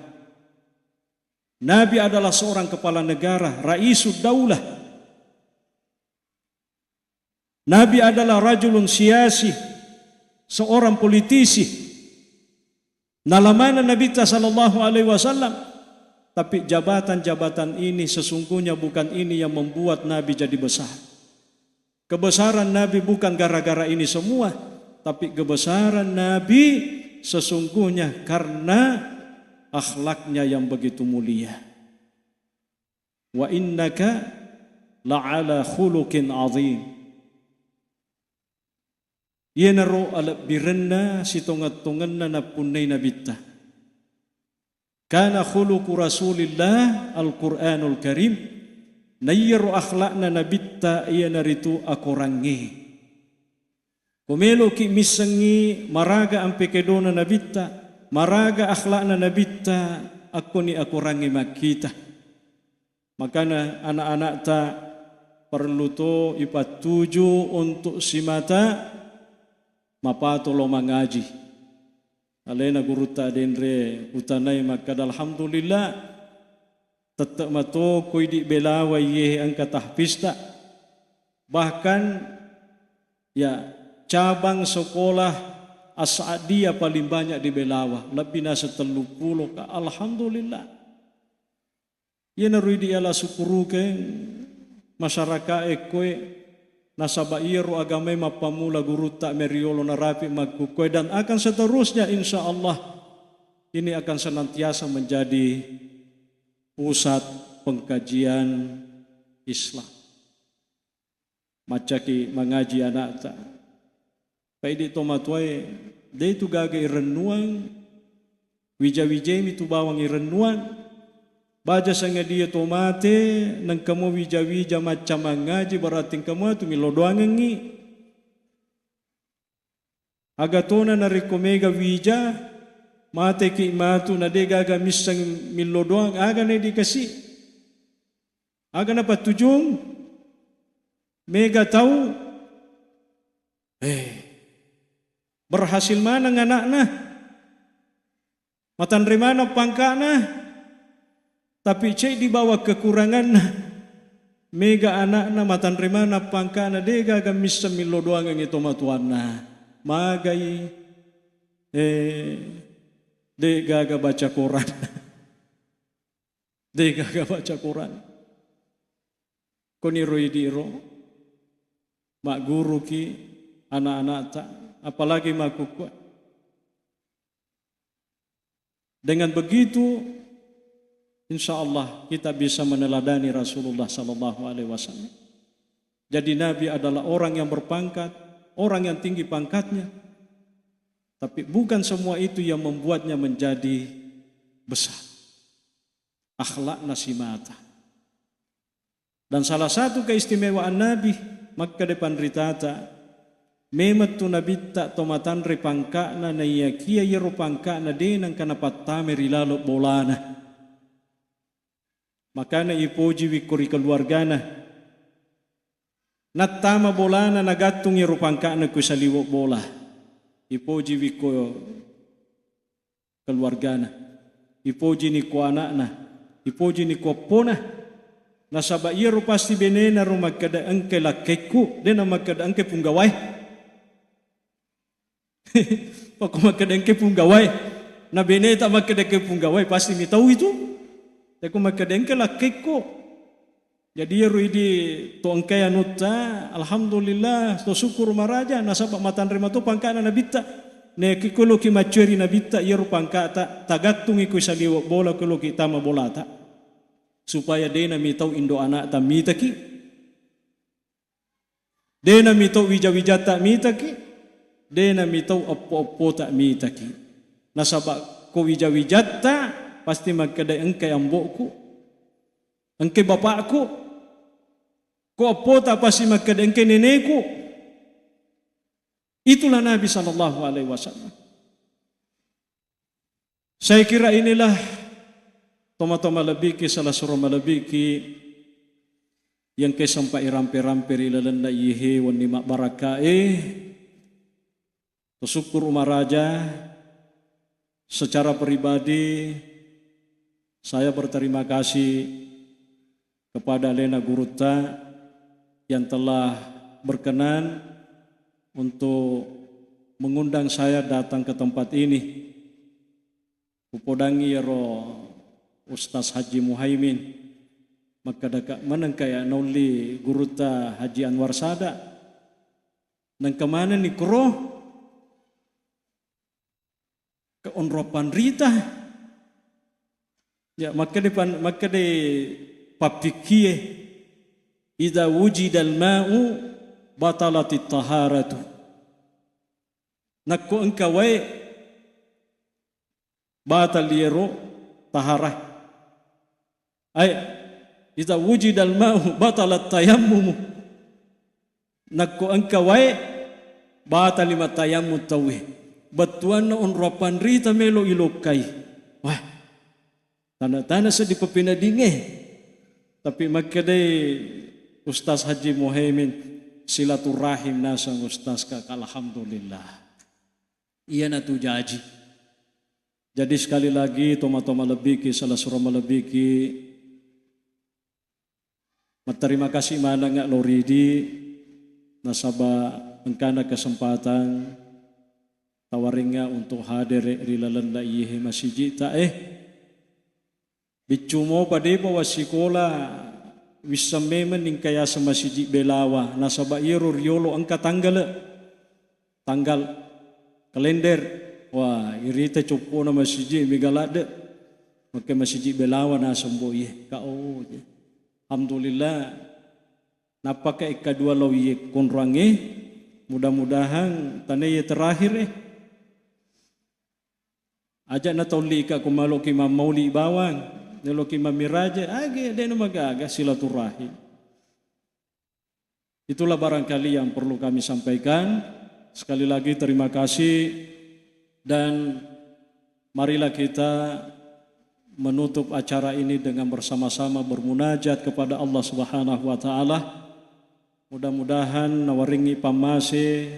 Nabi adalah seorang kepala negara, raisud daulah. Nabi adalah rajulun siyasi, seorang politisi. Nalamana Nabitta sallallahu alaihi wasallam, tapi jabatan-jabatan ini sesungguhnya bukan ini yang membuat Nabi jadi besar. Kebesaran Nabi bukan gara-gara ini semua, tapi kebesaran Nabi sesungguhnya karena akhlaknya yang begitu mulia. "Wa innaka la'ala khuluqin azim." Iyanaro alebbirenna sitongeng-tongenna nappunnai Nabitta. "Kana khuluqu Rasulillah Al-Qur'anul Karim." Naiyaro akhlakna Nabitta iyanaritu akorangnge. Ko meloki missengngi maraga ampe kedona Nabitta, maraga akhlakna Nabitta, akkoni akorangnge makkita. Makana anak-anakta perlu to ipattuju untuk simata mapato lo mangaji. Alena gurutta denre utanai makkada, "Alhamdulillah, tette mato ko idi belawa iye engka tahfista." Bahkan, ya, cabang sekolah As-Sa'diyah paling banyak di Belawa, lebbi naseng telluppulo ka. Alhamdulillah. Iyanaro idi ala sukurukeng masyarakae koe, nasaba iyaro agamae mappammula gurutta meriolo narapi makkukkoe, dan akan seterusnya, insya Allah ini akan senantiasa menjadi pusat pengkajian Islam. Maccaki mangaji anakta. Paidi tomatoae, de tu gaga irennuang, wija-wijemi tu bawang irennuang. Baja sangadie to mate, nengkamo wija-wija macca mangaji, berarti engkamo tu millo doangengngi. Aga tona narekko mega wija, mateki matu na de gaga misseng millo doang, aga na dikasi? Aga napattujung? Mega tau Eh, berhasil maneng ana'na, matanre maneng pangka'na, tapi ceddi bawang kekuranganna. Mega ana'na matanre maneng pangka'na, de' gaga misseng millo doangengngi tomatoanna. Magai, eh, de' gaga baca Quran. De' gaga baca Quran. Koniro idi' ro, magguruki ana'-ana'ta, apalagi makkukue. Dengan begitu, insya Allah kita bisa meneladani Rasulullah sallallahu alaihi wasallam. Jadi Nabi adalah orang yang berpangkat, orang yang tinggi pangkatnya. Tapi bukan semua itu yang membuatnya menjadi besar. Akhlakna simata. Dan salah satu keistimewaan Nabi, makkeda panritata, memang tu Nabitta to matanre pangka'na, naiyakia iyaro pangka'na de' nengka napattamai ri laleng bolana. Makana ipojiwi ko ri keluargana. Nattama bolana, nagattung iyaro pangka'na ko saliweng bola. Ipojiwi ko keluargana, ipojini ko ana'na, ipojini ko eppona. Nasaba iyaro pasti benena ro makkeda engkai lakkekku, de' namakkeda engkai punggawae. Pako makkeda engkai punggawae, na beneta makkeda engkai punggawae, pasti mitau itu. Te ko makkeda engkai lakkekku, jadi iyaro idi' to engkai anutta, alhamdulillah, to sukkuru maraja, nasaba matanre mato pangka'na Nabitta. Naekiku loki maccue ri Nabitta, iyaro pangka'ta, tagattungi ko saliweng bola ko loki tama bolata. Supaya de' namitau indo ana'ta mitaki. De' namitau wija-wijatta mitaki. De' namitau eppo-eppota mitaki. Nasaba ko wija-wijatta pasti makkeda engkai ambo'ku. Engkai bapakku, ko eppota pasti makkeda engkai neneku. Itulah Nabi sallallahu alaihi wasallam. Saya kira inilah tomatoa malebbiki, salasuro malebbiki, yang engkai sempat irampe-rampe ri lalenna iyehe wenni mabbarakkae. Tosukkuru maraja, secara pribadi saya berterima kasih kepada alena gurutta yang telah berkenan untuk mengundang saya datang ke tempat ini. Upodangngi iyaro Ustaz Haji Muhaimin, makkedaka manengka iya naulli gurutta Haji Anwar Sada. Nengka manenni kuro ke onrong panrita. Ya, makkeda pan-, makkeda pappikkie, "Idza wujidal ma'u batalatit taharatu." Nakko engka wae, batal iyaro tahara. Ai, "Idza wujidal ma'u batalat tayammumu." Nakko engka wae, batali matayammum tauwe. Bettuanna onrong panrita melo ilokkai. Wah, tana-tana seddi papinadingnge. Tapi makkedai Ustaz Haji Muhaimin, silaturahim naseng Ustaz ka, alhamdulillah. Iyanatu jaji. Jadi sekali lagi, tomatoa malebbiki, salasuro malebbiki, matterima kasih manengnga lao ridi, nasaba engkana kesempatan tawarengnga untuk hadere ri lalenna iyehe masiji'ta e. Biccu mopa depa wassikola wisseng memeng ningka yaseng masiji Belawa, nasaba iyaro riolo engka tanggale, tanggal kalender. Wah, irita coppona masiji mega ladde. Makke masiji Belawa naseng bo iye. Ka, oh, je. Alhamdulillah. Nappaka ekka dua lao iye konroangnge. Mudah-mudahan tane iye terakhir e. Aja' nataulli'ka ko maloki mammauli bawang, neloki mammiraje, age, de'na magaga silaturahim. Itulah barangkali yang perlu kami sampaikan. Sekali lagi terima kasih dan marilah kita menutup acara ini dengan bersama-sama bermunajat kepada Allah Subhanahu wa Ta'ala. Mudah-mudahan nawarengngi pammase,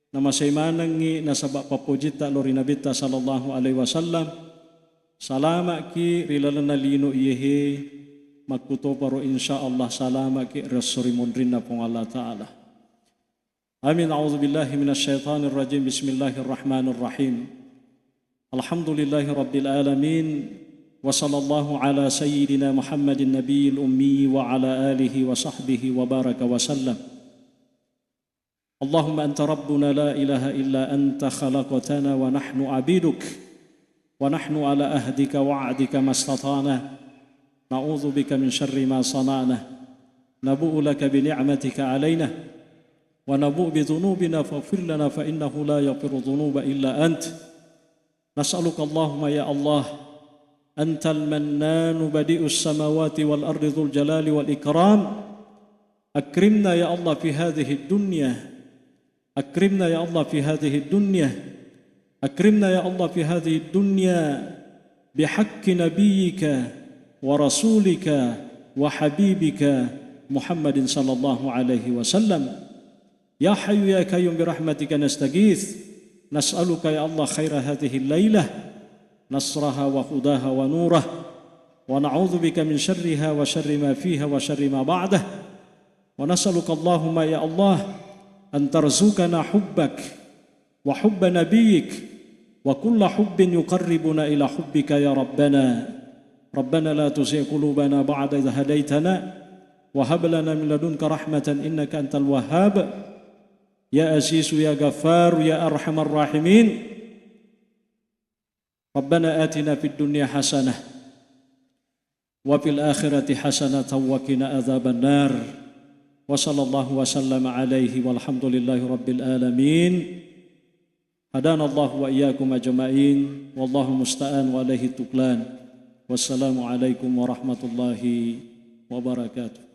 Namasei manengngi nasaba pappojitta lao ri Nabitta sallallahu alaihi wasallam. Salama'ki ri lalenna lino iyehe, makkutoparo insya Allah salama'ki ri esso ri monrinna Puang Allah Ta'ala. Amin. A'udzu billahi minasy syaithanir rajim. Bismillahirrahmanirrahim. Alhamdulillahi rabbil alamin. Wa sallallahu ala sayyidina Muhammadin nabiyil ummi wa ala alihi wa sahbihi wa baraka wa sallam. اللهم أنت ربنا لا إله إلا أنت خلقتنا ونحن عبيدك ونحن على عهدك ووعدك ما استطعنا نعوذ بك من شر ما صنعنا نبوء لك بنعمتك علينا ونبوء بذنوبنا فاغفر لنا فإنه لا يغفر الذنوب إلا أنت نسألك اللهم يا الله أنت المنان بديع السماوات والأرض ذو الجلال والإكرام أكرمنا يا الله في هذه الدنيا أكرمنا يا الله في هذه الدنيا أكرمنا يا الله في هذه الدنيا بحق نبيك ورسولك وحبيبك محمد صلى الله عليه وسلم يا حي يا قيوم برحمتك نستغيث نسألك يا الله خير هذه الليلة نصرها وهداها ونورها ونعوذ بك من شرها وشر ما فيها وشر ما بعدها ونسألك اللهم يا الله أن ترزقنا حبك وحب نبيك وكل حب يقربنا إلى حبك يا ربنا ربنا لا تزغ قلوبنا بعد إذ هديتنا وهب لنا من لدنك رحمة إنك أنت الوهاب يا عزيز يا غفار يا أرحم الراحمين ربنا آتنا في الدنيا حسنة وفي الآخرة حسنة وقنا عذاب النار وصلى الله وسلم عليه والحمد لله رب العالمين هدانا الله وإياكم أجمعين والله المستعان وعليه التكلان والسلام عليكم ورحمة الله وبركاته